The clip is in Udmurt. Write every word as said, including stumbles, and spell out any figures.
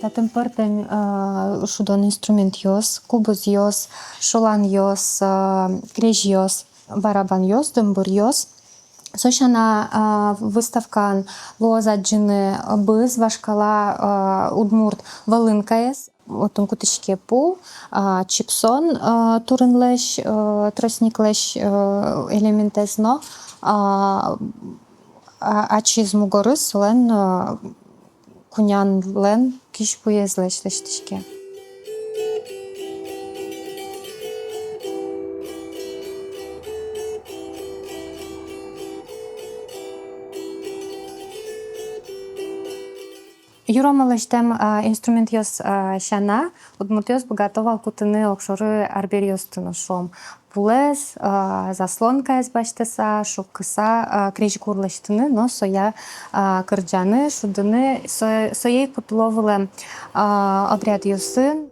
Татын пӧртэм, а, шудон инструментъёс, кубызъёс, шуланъёс, а, крезьёс, барабанъёс, дымбуръёс. Со сяна, а, выставкаын луоз адӟыны быз, вашкала, а, удмурт волынкаез. Отын кутӥське пу, а, чипсон, а, турынлэсь, а, тростниклэсь, а, элементэз но, а, а, ачиз мугорыз солэн, а, кунянлэн кизьпуэзлэсь лэсьтӥське. Юромо лэсьтэм, а, инструментъёс, а, сяна, удмуртъёс быгато вал кутыны огшоры арбериосты но, шуом, пулэс, а, заслонкаез басьтыса, шуккыса, а, крезьгур лэсьтыны но соя, а, кырӟаны, шудыны, со-, сое ик кутыло вылэм, а, обрядъёсын.